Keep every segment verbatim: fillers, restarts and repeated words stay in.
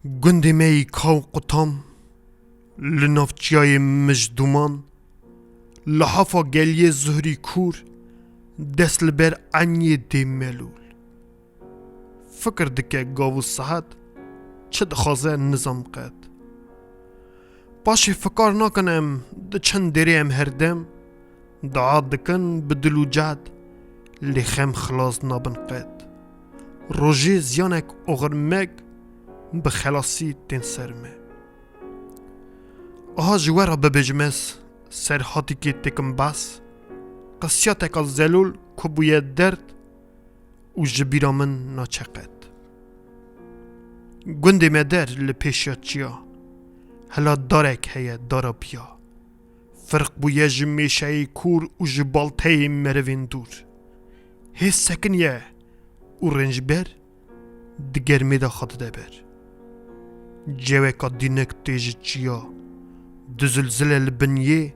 Gundê me yî kaw qutam, li nav çiyayê mij dûman, lihafa geliyê zuhrî kûr, dest li ber eyniyê dê melûl. Fikir dike gav û saet, çi dixwaze nizam qet. Paşê fikar nakin em diçin derê em herdem, dua dikin bi dil û cad, lê xem xilas nabin qet. Rojê ziyanek oxir mek bi xelasî tên ser me. Aha ji we re bibêjim ez, serhatîkê têkim bas, qisiyateka zelûl ku bûye derd, û ji bîra min naçe qet. Gundê me der li pêşiya çiya, hela darek heye dara piya. Firq bûye ji mêşeyê kûr û ji balteyê merivên dûr. Hê sekiniye û rênc ber di germê de xwe dide ber. Ceweka dînik tê ji çiya, dizilzile li bin yê,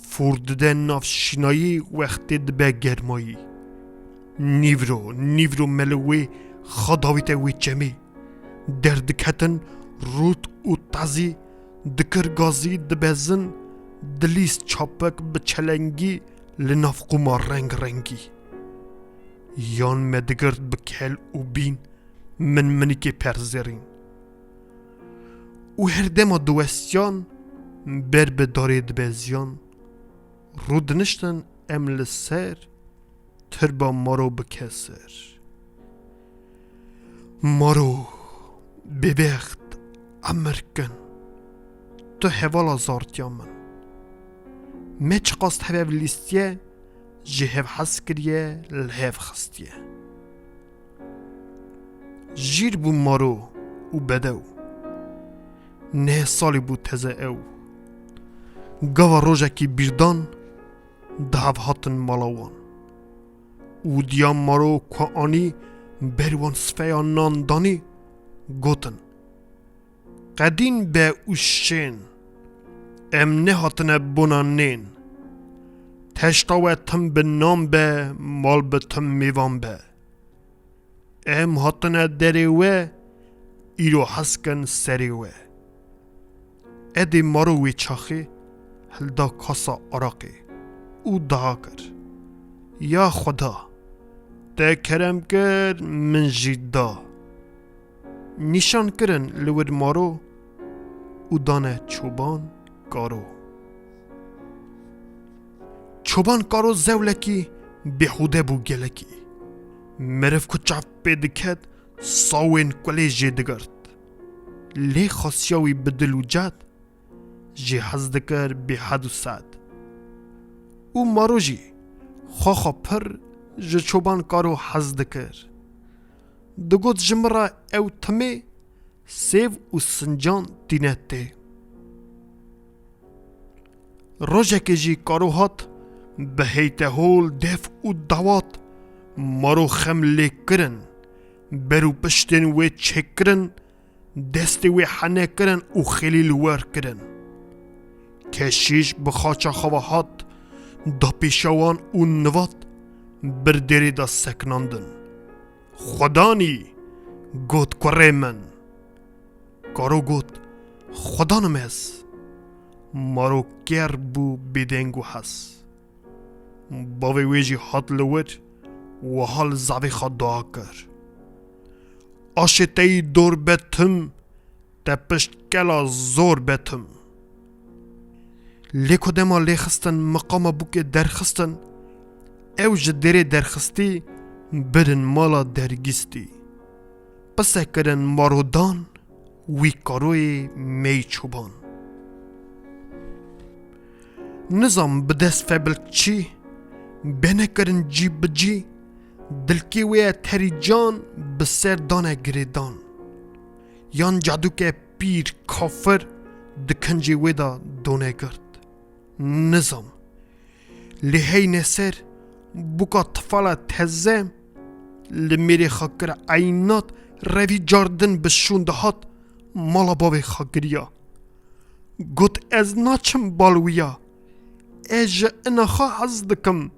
fûr dide nav şînayî wextê dibe germayî. Nîvro, nîvro me li wê xwe dawîte wê çemê. Derdiketin rût û tazî, dikir gazî dibezin, dilîst çapik bi çelengî li nav qûma reng rengî. Yan me digirt bi kel û bîn, min minikê perzerîn. Û her dema diwestiyan ber bi darê dibeziyan, rûdiniştin em li ser tirba maro bike ser. Maro, bêbext, emir kin, tu hevala zartiya min. Me çiqas hev lîstiye, ji hev hez kiriye, li hev xistiye. Jîr bû maro û bedew. Neh salî bû teze ew. Gava rojekî bîrdan, di hev hatin mala wan. Û diya maro ku anî ber wan sifeya nan danî, gotin: Qedîn be û şên. Em nehatine bona nên. Teşta we tim bi nan be, mal bi tim mêvan be. Em hatine derê we, îro hez kin serê we. Edê maro wê çaxê hilda kasa araqê û dua kir: Ya Xweda, te kerem kir, min jî da. Nîşan kirin li wir maro û dane çoban Karo. Çoban Karo zewlekî bêhûde bû gelekî. Meriv ku çav pê diket, sawên kulê jê digirt. Lê xasiya wî bi dil û cad jê hez dikir bêhed û sed. Û maro jî xwexa pir ji çoban Karo hez dikir. Digot: Ji min re ew timê sêv û sincan tîne tê. Rojekê jî Karo hat, bi heytehol, def û dawat, maro xem lê kirin, ber û piştên wê çêkirin, destê wê hene kirin û xêlî li wer kirin. Keşîş bi xaça xwe ve hat, da pêşa wan û nivat, bir derê de seknandin. Xwedanî, got: Kurê min. Karo got: Xwedanim ez. Maro ker bû bêdeng û hes. Bavê wê jî hat li wir, wiha li zavê xwe dua kir: Aşê te yî dor be tim, te pişt kela zor be tim. Lê ku dema lêxistin miqama bûkê derxistin, ew ji derê derxistî, birin mala dergîstî. Pise kirin marodan, wî Karoyê mey çoban. Nizam bi dest febilkçî, bene kirin cî bi cî, dilkê wê ye terî can, bi ser dane girêdan. Yan cadûke pîr, kafir, di kincê wê de done girt. Nizam. Lê heyne ser, bûka tifala teze, li mêrê xwe kir eynat, revî cardin bi şûn dihat, mala bavê xwe giriya. Got: Ez naçim bal wî ya. Ez ji ina xwe hez dikim.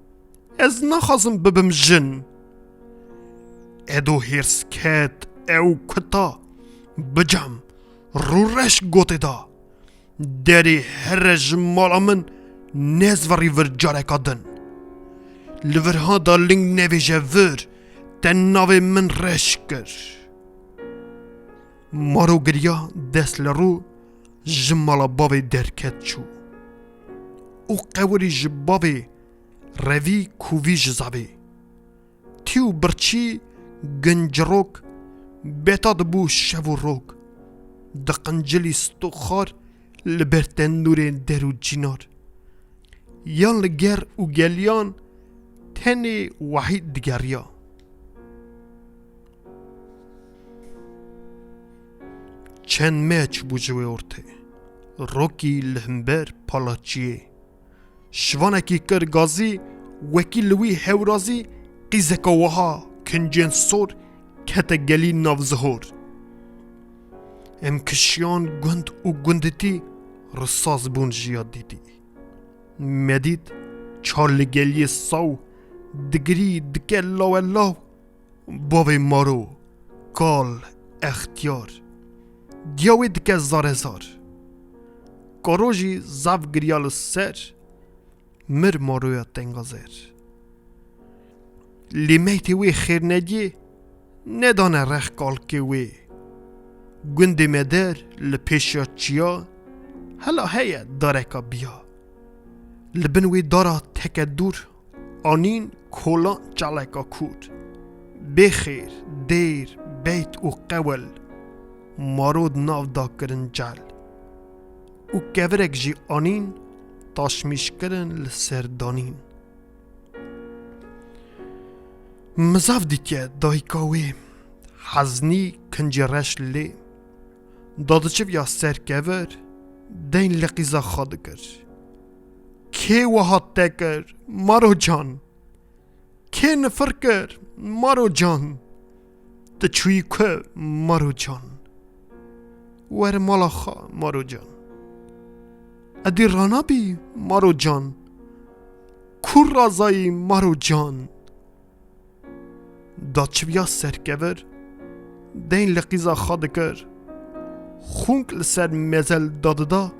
Ez naxwazim bibim jin. Edo hêrs ket, ew kuta, bicem, Rûreş gotê da: "Derê here ji mala min, nezverî vir careka din. Li vir ha da ling nevêje vir, te navê min reş kir." Maro giriya, dest li rû, ji mala bavê derket çû. Û qewirî ji bavê, revî kûvî ji zavê. Tî û birçî, gincirok, beta dibû şev û rok. Diqincilî stoxar li ber tenûrên der û cînar. Yan li ger û geliyan tenê Wahîd digeriya. Çend meh çûbû ji wê ortê. Rokî li himber palaçiyê. Şivanekî kir gazî, wekî li wî hewrazî, qîzeka wiha kincên sor kete gelî nav zihor. Em kişiyan gund û gunditî, risas bûn ji ya dîtî. Me dît çar li geliyê saw, digirî dike lawe law, bavê Maro, kal, extiyar, diya wê dike zare zar. Karo jî zaf giriya li ser, mir Maroya tengazer. Lê meytê wê xêrnediyê nedane rex kalkê wê. Gundê me der li pêşiya çiya, hela heye dareka biya. Li bin wê dara teke dûr, anîn kolan çaleka kûr. Bê xêr, dêr, beyt û qewil, Maro di nav da kirin cel. Û kevirek jî anîn, taşmîş kirin li ser danîn. Min zaf dîtiye dayika wê, heznî kincê reş lê. Dadiçiviya ser kevir, deyn li qîza xwe dikir. Kê wiha te kir, Maro can? Kê nifir kir, Maro can? Tu çûyî ku, Maro can? Were mala xwe, Maro can. Edî ranabî, Maro can? Kûr razayî, Maro can? Dadiçiviya ser kevir, deyn li qîza xwe dikir. Xûnk li ser mezel dadida,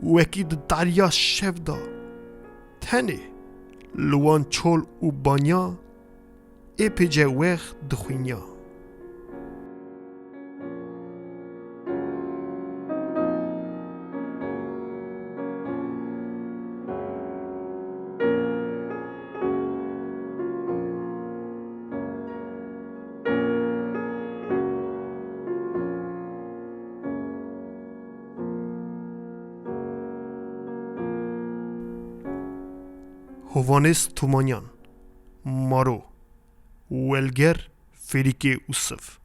wekî di tariya şev da. Tenê li wan çol û banya, ê pêce wext dixwîniya. Hovanêz Tumanyan, Maro, Welger Fêrîkê Ûsiv.